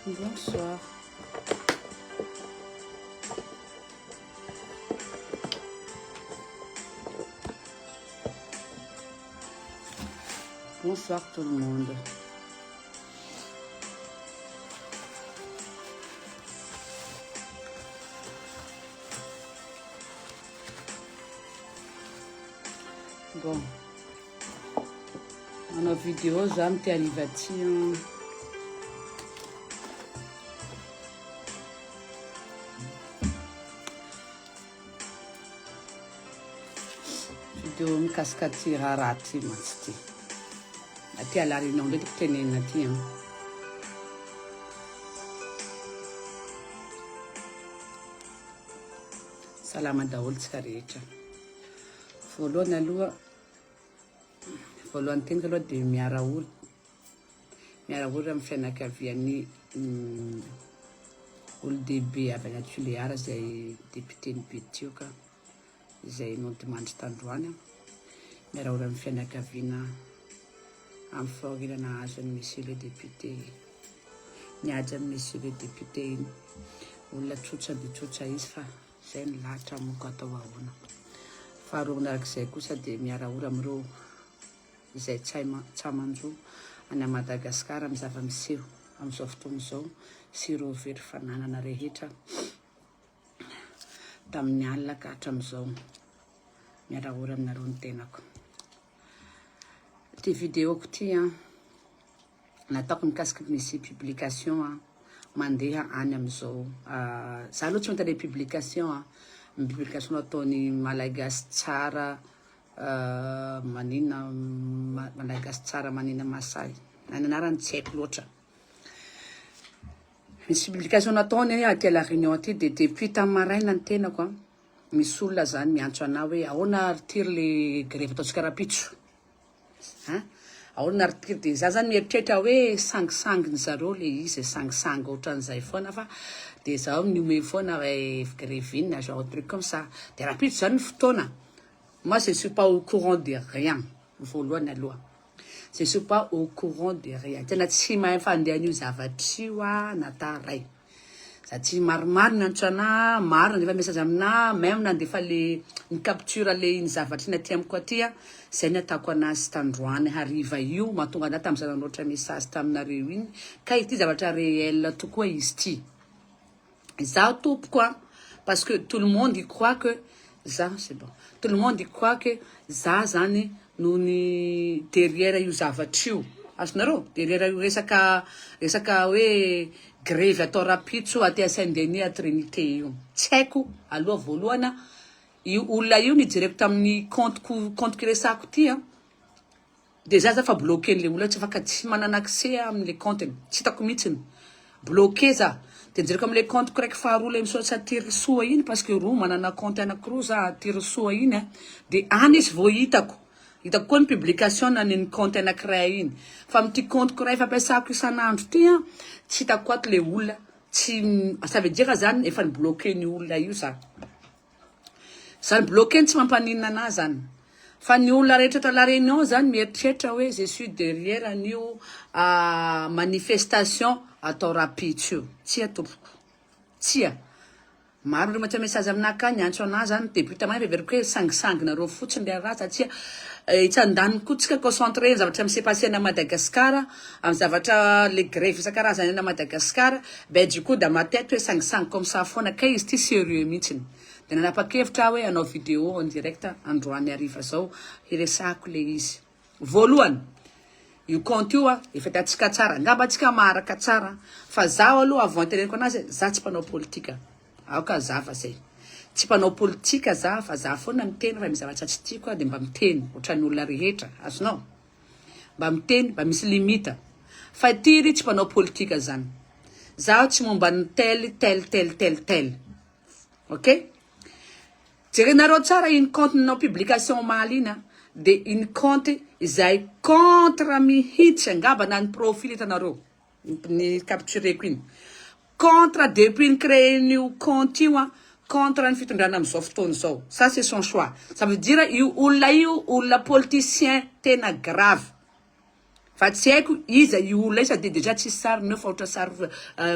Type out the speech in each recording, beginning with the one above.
Bonsoir. Bonsoir tout le monde. Bon. Manao vidéo za amty hariva ty an. Vidéo mikasika ty raharaha ty mantsy ty. Aty à La Réunion ndray tiako tenenina ty an. Salama daholo tsika rehetra. Voalohany aloha Voalohany teniko aloha dia miara-ory, miara-ory amin'ny fianakavian'ny olon-dehibe avy any Tuléar izay député-n'i Betioka izay nodimandry tandroany. Miara-ory amin'ny fianakaviana amin'ny fahoriana nahazo an'i Monsieur le député, niady amin'i Monsieur le député iny. Olona tsotra dia tsotra izy fa Zay ny lahatra moa atao ahoana. Faharoa manarak'izay kosa dia miara-ora amin'ireo izay tsy aman-jo any Madagascar amin'ny zava-miseho amin'izao fotoana izao sy ireo very fananana rehetra tamin'ny alina ka hatramin'izao. Miara-ora aminareo ny tenako. Ity vidéo-ko ity an. Nataoko mikasika misy publication a mandeha any amizao za aloha tsy mahita le publication a ny publication nataony malagasy tsara manina malagasy tsara manina masahy na ny anarany tsy haiko loatra misy publication nataony aty la réunion aty de depuis tamy maraina ny tenako a misy olona zany miantso anah hoe ahoana ary ty ry le grevy ataontsika rapitso Hein? Ahoana ary ty de za zany mieritreritra hoe sangisanginy zareo le izy e, sangisangy ohatran'izay foana fa de zaho mihomehy foana hoe grevine genre truc comme ça. De rahampitso zany ny fotoana, moi je suis pas au courant de rien voalohany aloha, je suis pas au courant de rien, tena tsy mahay fandeha an'io zavatra io aho na taray. Za tsy maromaro niantso anah, maro nandefa message aminah, même nandefa le ny capture le iny zavatra iny aty amiko aty a, zay ny ataoko anazy tandroany hariva io mahatonga anah tamza nanoatra message taminareo iny, kay ity zavatra réel tokoa izy ity. Izaho tompoko a, parce que tout le monde il croit que za, c'est bon, tout le monde il croit que za zany no ny derrière io zavatra io, azonareo? Derrière io resaka resaka hoe grevy atao rapitso aty à Saint Denis à Trinité io, tsy haiko aloha voalohany io olona io nijereko tamin'ny compte-ko compte-ko iresahako ity an, de za za fa bloqué n'le olona tsy afaka tsy manana accès amle compte-ny, tsy hitako mihitsiny, bloqué za, de nijereko amle compte-ko raiky faharoa le misaotra Tirisoa iny parce que roa manana compte anakiroa za Tirisoa iny an, de any izy vao hitako, hitako koa ny publication nan'iny compte anakiray iny, fa amin'ity compte-ko ray fampiasako isan'andro ity an, tsy hitako ato le olona, tsy ça veut dire zany efa ni-bloquer ny olona io za. Zany bloquer tsy mampaninona anah zany. Fa ny olona rehetra eto La Réunion zany mieritreritra hoe je suis derrière an'io manifestation atao rapitso io. Tsia tompoko. Tsia. Maro ireo mandefa message aminah ka niantso anah zany début tamay heveriko hoe sangisanginareo fotsiny le raha satria etsy andaniny koa tsika concentré ny zavatra mi-se passer any Madagascar amin'ny zavatra le grevy isan-karazany any Madagascar ben du coup dans ma tête hoe sangisangy comme ça foana kay izy ity sérieux mihitsiny de nanapa-kevitra aho hoe hanao vidéo en direct androany hariva zao hiresahako le izy voalohany io compte io a efa hitantsika tsara angamba tsika maharaka tsara fa zaho aloha avant teneniko anazy za tsy mpanao politika aoka hazava zay tsy mpanao politika za fa za foana miteny raha misy zavatra tsy tiako aho de mba miteny ohatran'ny olona rehetra azonao Mba miteny, mba misy limite. Fa ity ry tsy mpanao politika zany. Zaho tsy momba ny tel, tel, tel, tel, tel. Ok? Jerenareo tsara iny compte nanao publication omaly iny an. De iny compte izay contre mihitsy angamba na ny profil hitanareo. Ny captureko iny. Contre depuis ny créer-n'io compte io an, contre ny fitondrana amin'izao fotoana izao. Ça c'est son choix. Ça veut dire io olona io olona politicien tena grave. Fa tsy haiko iza io olona io sady dejà tsisy sariny eo fa ohatra sary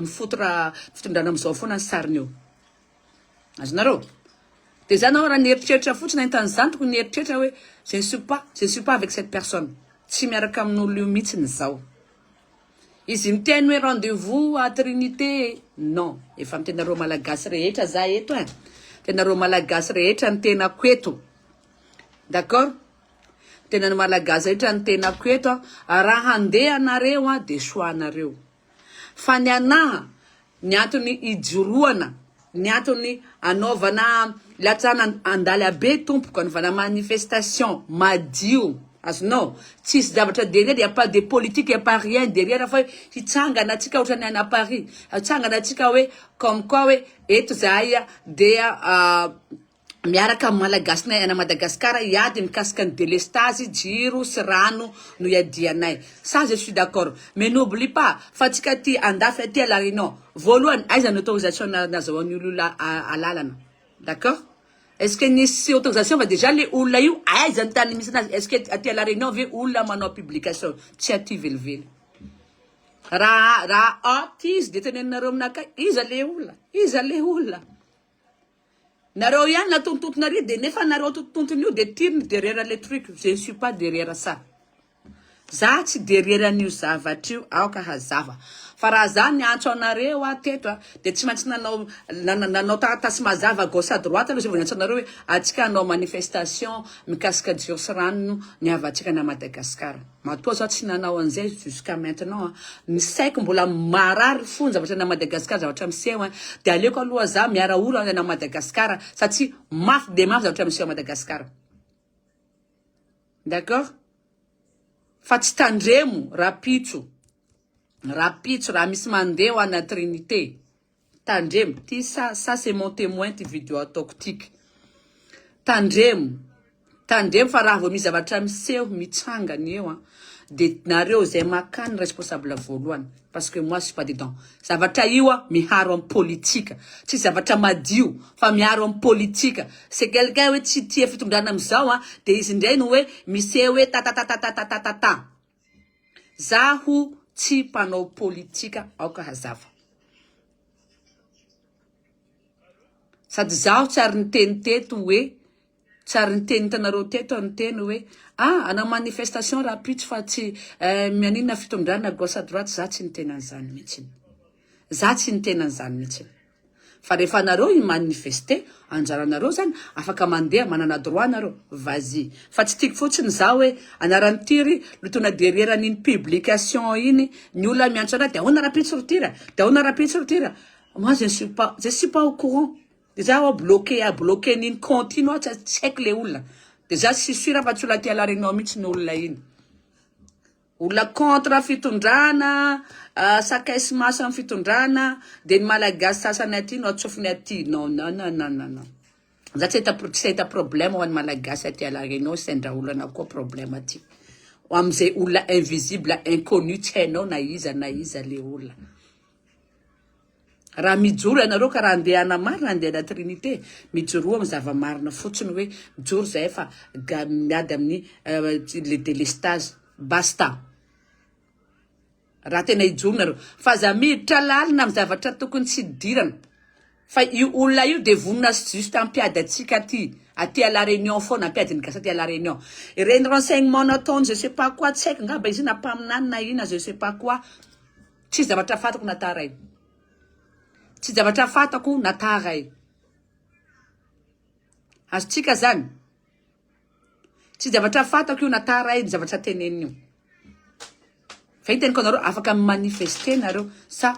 mifotora fitondrana amizao foana ny sariny eo. Azonareo? De za nao raha nieritreritra fotsiny nahita an'izany tokony nieritreritra hoe je ne suis pas je ne suis pas avec cette personne. Tsy miaraka amin'olona io mihitsiny zaho. Izy miteny hoe rendez-vous à Trinité non efa miteny nareo malagasy rehetra za eto ein. Tenareo malagasy rehetra ny tenako eto. D'accord? Tena ny malagasy rehetra ny tenako eto a, raha handeha nareo a de choix nareo. Fa ny anaha, ny antony ijoroana, ny antony anaovana latsahana andalabe tompoko, anaovana manifestation madio, azonao? Tsisy zavatra derrière, y a pas de politique, y a pas rien derrière fa hoe hitsangana atsika ohatran'ny any à Paris, hitsangana atsika hoe comme quoi hoe eto zahay dia miaraka amin'ny Malagasinay any Madagascar hiady mikasika ny delestazy, jiro sy rano no iadianay. Ça je suis d'accord. Mais n'oublie pas fa atsika aty andafy aty à La Réunion, voalohany aiza ny autorisation nazahoan'ny olona alalana. D'accord? Est-ce que nisy autorisation fa déjà le olona io aiza ny tany misy anazy? Est-ce que aty à La Réunion ve olona manao publication? Tsy aty velively. Raha raha aty izy de teneninareo aminakahy iza le olona? Iza le olona? Nareo ihany natontontonareo de nefa nareo tontontony io de tiriny derrière le truc. Je ne suis pas derrière ça. Za tsy derrière an'io zavatra io aoka hazava. Fa raha za niantso anareo aho teto a de tsy maintsy nanao nanao taratasy mazava gauche à droite aloha zay vao niantso anareo hoe atsika hanao manifestation mikasika jiro sy rano ny havantsika any Madagasikara. Matoa za tsy nanao an'izay jusqu'à maintenant ny saiko mbola marary fo ny zavatra any Madagasikara zavatra miseho a de aleoko aloha za miara ora any Madagasikara satria mafy de mafy zavatra miseho à Madagasikara. D'accord? Fa tsy tandremo rapitso rapitso raha misy mandeha ho any Trinité tandremo ty ça ça c'est mon témoin ty vidéo ataoko tiky tandremo tandremo fa raha vao misy zavatra miseho mitsangany eo a de nareo zay makany responsable voalohany parce que moi je suis pas dedans zavatra io a miharo amin'ny politika tsy zavatra madio fa miaro amin'ny politika c'est quelqu'un hoe tsy tia fitondrana amizao a de izy indray no hoe miseho hoe tatatatatatatatata zaho tsy mpanao politika aoka hazava sady zaho tsy ary niteny teto hoe tsy ary niteny hitanareo teto niteny hoe ah anao manifestation rapitso fa tsy mianinona fitondrana gauche à droite za tsy niteny an'izany mihitsiny za tsy niteny an'izany mihitsiny fa rehefa nareo i manifester anjaranareo zany afaka mandeha manana droit nareo vas-y fa tsy tiako fotsiny za hoe anaran'ny tiry lotona derrière an'iny publication iny ny olona miantso anahy de ahoana rapitso ry tira de ahoana rapitso ry tira moi je suis pas au courant de za ao bloqué a bloqué n'iny compte iny aho tsy haiko le olona de za tsy sûr fa tsy olona ty à La Réunion mihitsy ny olona iny olona contre fitondrana sakay sy maso amin'ny fitondrana de ny malagasy sasany aty no atsofony aty non non non non non non za tsy ahita tsy ahita problème ho an'ny malagasy aty à La Réunion sendra olana koa problème aty amizay olona invisible inconnu tsy hainao na iza na iza le olona raha mijoro ianareo ka raha andehana marina andehana Trinité mijoroa amy zava-marina fotsiny hoe mijoro zay fa miady amin'ny le délestage basta raha tena hijoro nareo fa za miditra lalina amy zavatra tokony tsy hidirana fa io olona io de vonona juste ampiady atsika aty aty à La Réunion foana ampiady ny gasy aty à La Réunion ireny renseignement nataony je sais pas quoi tsy haiko ngamba izy io na mpaminany na ina je sais pas quoi tsy zavatra fantako nataray tsy zavatra fantako nataray azotsika zany tsy zavatra fantako io nataray ny zavatra teneniny io fa iny teniko anareo afaka manifester nareo ça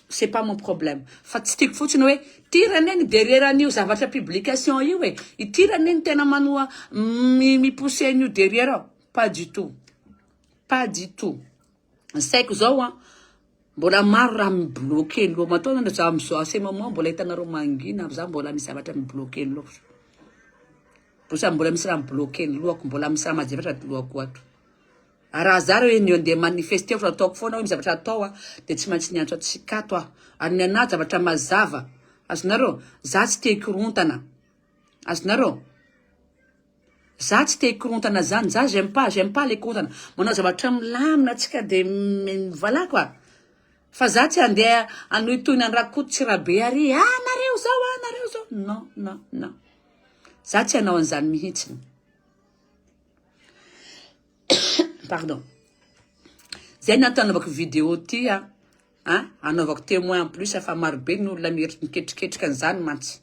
c'est pas mon problème fa tsy tiako fotsiny hoe tiraneny derrière an'io zavatra publication io e itiraneny tena manoa mi-pousse an'io derrière ao pas du tout pas du tout ny saiko zao a mbola maro raha mibloqué ny loha matoa za amizao à ce moment mbola hitanareo mangina za mbola misy zavatra mibloqué ny lohako bosa mbola misy raha mibloqué ny lohako mbola misy raha mazevatra ty lohako ato raha za reo hoe ny andeha manifester ohatra ataoko foana hoe misy zavatra atao a de tsy maintsy niantso atsikato aho ary ny anahy zavatra mazava azonareo za tsy tia korontana azonareo. Za tsy te hikorontana zany, za j'aime pas, j'aime pas le korontana. Manao zavatra milamina atsika de voilà quoi. Fa za tsy andeha hanohitohina an'i Rakoto sy Rabe ary ah nareo zao, ah nareo zao. Non, non, non. Za tsy hanao an'izany mihitsy. Pardon. Zay no antony vidéo ty a. Hein? Anaovako témoin en plus fa marobe ny olona miketriketrika an'izany mantsy.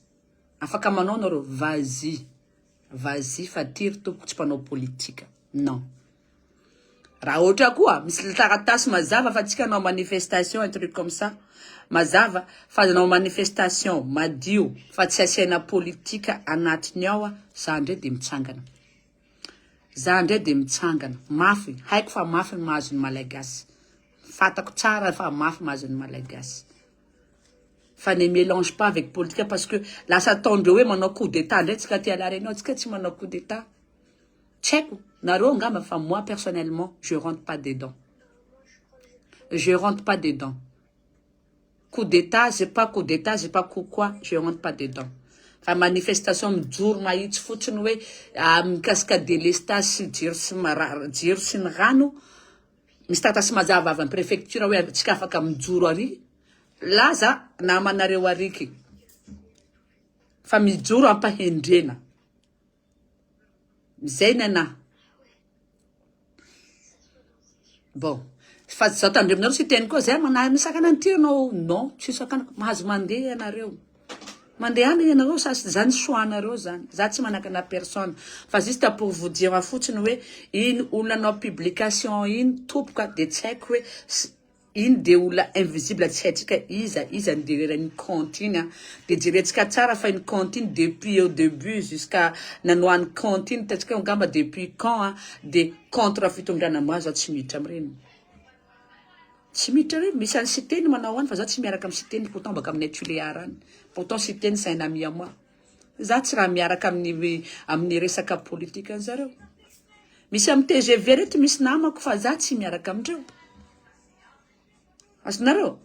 Afaka manao nareo, vas-y. Vas-y fa ty ry tompoko tsy mpanao politika. Non. Raha ohatra koa misy taratasy mazava fa tsika hanao manifestation, un truc comme ça. Mazava fa hanao manifestation madio fa tsy asiana politika anatiny ao a, za ndray de mitsangana. Za ndray de mitsangana. Mafy, haiko fa mafy ny mahazo ny Malagasy. Fantako tsara fa mafy mahazo ny Malagasy. Fa ne mélange pas avec politique parce que lasa ataondreo hoe manao coup d'état ndray tsika ty à La Réunion, tsika tsy manao coup d'état. Tsy haiko, nareo angamba fa moi personnellement, je rentre pas dedans. Je rentre pas dedans. Coup d'état, c'est pas coup d'état, c'est pas coup quoi, je rentre pas dedans. Fa manifestation mijoro mahitsy fotsiny hoe mikasika délestage sy jiro sy jiro sy ny rano, misy taratasy mazava avy amin'ny préfecture hoe tsika afaka mijoro ary, laza namanareo ariky. Fa mijoro ampahendrena. Zay ny anahy. Bon, fa za tandreminareo sy teny koa zay mana misakana an'ity ianao. Non, tsy sakanako, mahazo mandeha ianareo. Mandehana ianareo sa zany choix-nareo zany. Za tsy manakana personne. Fa juste pour vous dire fotsiny hoe iny olona nanao publication iny tompoka de tsy haiko hoe iny de olona invisible tsy haitsika iza iza ny derrière ny compte iny a. De jerentsika tsara fa iny compte iny depuis au début jusqu'à nanoany compte iny hitantsika angamba depuis quand a, de contre fitondrana moi za tsy miditra amin'ireny. Tsy miditra reny, misy any Siteny manao any fa za tsy miaraka amin'ny Siteny pourtant baka aminay Tuléar any. Pourtant Siteny c'est un ami à moi. Za tsy raha miaraka amin'ny resaka politika an'zareo. Misy amin'ny TGV reto misy namako fa za tsy miaraka amindreo. Azonareo?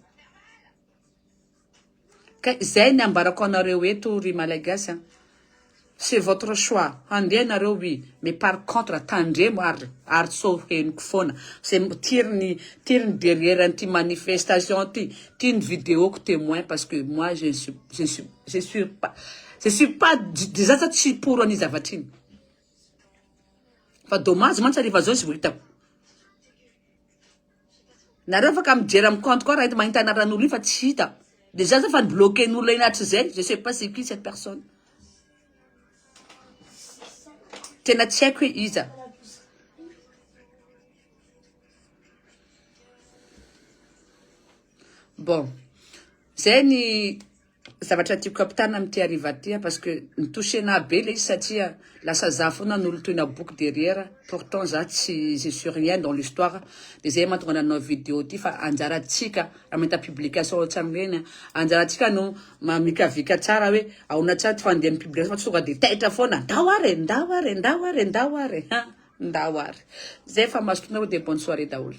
Ka zay ny ambarako anareo eto ry Malagasy a. C'est votre choix. Handeha nareo oui, mais par contre tandremo ary so henoko foana. C'est tiriny derrière an'ity manifestation ty, ty ny vidéo-ko témoin parce que moi je suis pas déjà za tsy pour an'i zavatra iny. Fa dommage mantsy rehefa zao izy vao hitako. Nareo afaka mijery amin'ny compte koa raha mahita anaran'olo iny fa tsy hita. Déjà za fa nibloqué n'olona iny hatrizay, je sais pas c'est qui cette personne. Tena tsy haiko hoe iza. Bon, zay ny zavatra tiako ampitana amin'ity hariva ity parce que nitouché-na be le izy satria lasa za foana nolotoina boky derrière, pourtant za tsy je suis rien dans l'histoire. De zay mahatonga nanao vidéo ty fa anjaratsika raha mahita publication ohatran'ireny, anjaratsika no mamikavika tsara hoe ahoana tsara ty fandehan'ny publication fa tsy tonga de taitra foana, ndao ary, ndao ary, ndao ary, ndao ary, ha, ndao ary. Zay fa mazotoanareo de bonne soirée daholo.